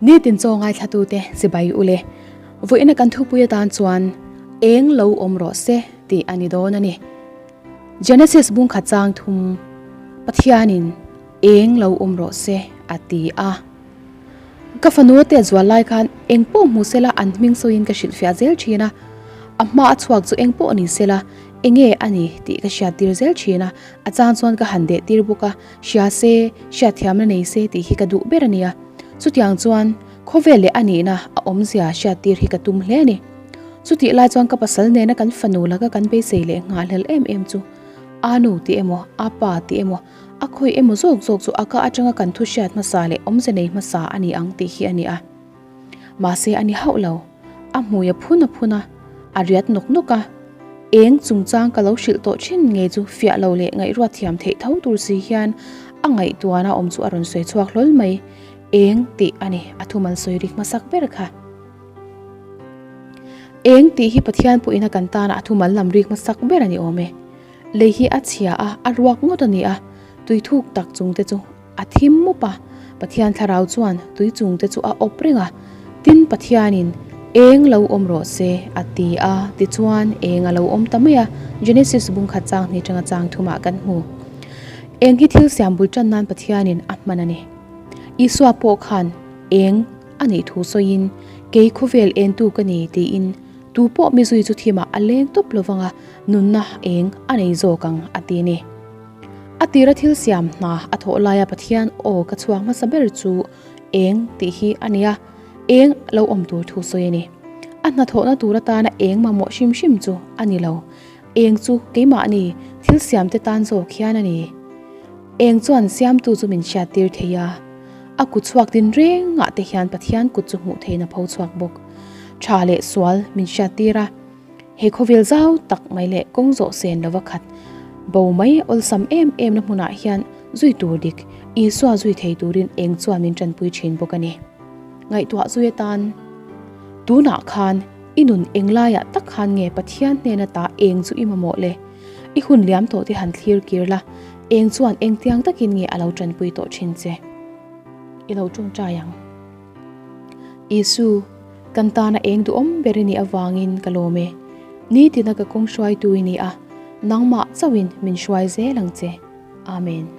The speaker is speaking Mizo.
Nitin chaw ngaithlatute chibai ule. Vawiina kan thupui atan chuan eng lo awm rawh se tih a ni dawn a ni. Genesis bungkhat chang thum Pathianin eng lo awm rawh se a ti a. Ka fanu te zual lai khan eng pawh hmu sela an hming sawiin ka hrilhfiah zel thin a, a hma a chhuak chu eng pawh ni sela enge a ni tih ka hriat tir zel thin a, a chang chuan ka han deh tir bawk a, hria se, hriatthiamna nei se tih hi ka duh ber a nia. Chutiang chuan khawvel leh a nihna a awmzia hriat tir hi ka tum hle a ni. Chutih lai chuan ka pasal nena kan fanu laka kan beisei leh nghahhlel em em chu a nu tih emaw a pa tih emaw A khawi emaw zawk zawk chu a ka atanga kan thu hriat hmasa leh awmze nei hmasa a ni ang tih hi a ni a. Mahse a ni hauh lo. A hmui a phun a phun a, a riat nawk nawk a. Eng chungchang ka lo hrilh tawh thin nge chu fiah lo leh ngaihruat thiam theih tho tur si hian a ngaihtuahna awm chu a rawn sawi chhuak hlawl mai. Eng tih a ni a thumal sawi rik hmasak ber kha. Eng tih hi Pathian pawhin a kan tana a thumal lam rik hmasak ber a ni awm e. Lei hi a chhia a, a ruak ngawt a ni a, tui thuk tak chung te chu a thim mup a, Pathian thlarau chuan tui chung te chu a awp reng a, tin Pathianin, Eng lo awm rawh se, a ti a, tichuan eng a lo awm ta mai a, Genesis bungkhat chang hnih tanga chang thumah kan hmu. Eng hi thil siam bul tan nan Pathianin a hman a ni. Isua pawh khan eng a nih thu sawiin, Kei khawvel entu ka ni, tiin Tu pawh mi zui chu thimah a leng tawp lo vang a, nunna eng a nei zawk ang, a ti a ni. A tira thil siam hna a thawh laia Pathian aw ka chhuak hmasa ber chu eng tih hi a ni a, eng lo awm tur thu sawi a ni. A hnathawhna tur atana eng mamawh hrim hrim chu a ni lo, eng chu keimahni thil siamte tan zawk hian a ni. Eng chuan siamtu chu min hriattir thei a, a kut chhuak din rengah te hian Pathian kut chu hmuh theihin a pho chhuak bawk. Tha leh sual min hriattir a, he khawvel zau tak mai leh kawng zawh sen lova khat bo mai awlsam em em na hmunah hian zui tur dik Isua zui thei turin eng chuan min tanpui thin bawk a ni. Ngaihtuah zui atan tunah khan i nun eng laiah tak khan nge Pathian hnena ta eng chu i mamawh le? I hun liam tawh te han thlir kir la, eng chuan engtiang takin nge a lo tanpui tawh thin che? I lo tawngtai ang. Isu, kan tana eng duhawm ber i nih avangin ka lawm e. Nitina ka kawng hruaitu i ni a, nangmah chauhin min hruai zel ang che. Amen.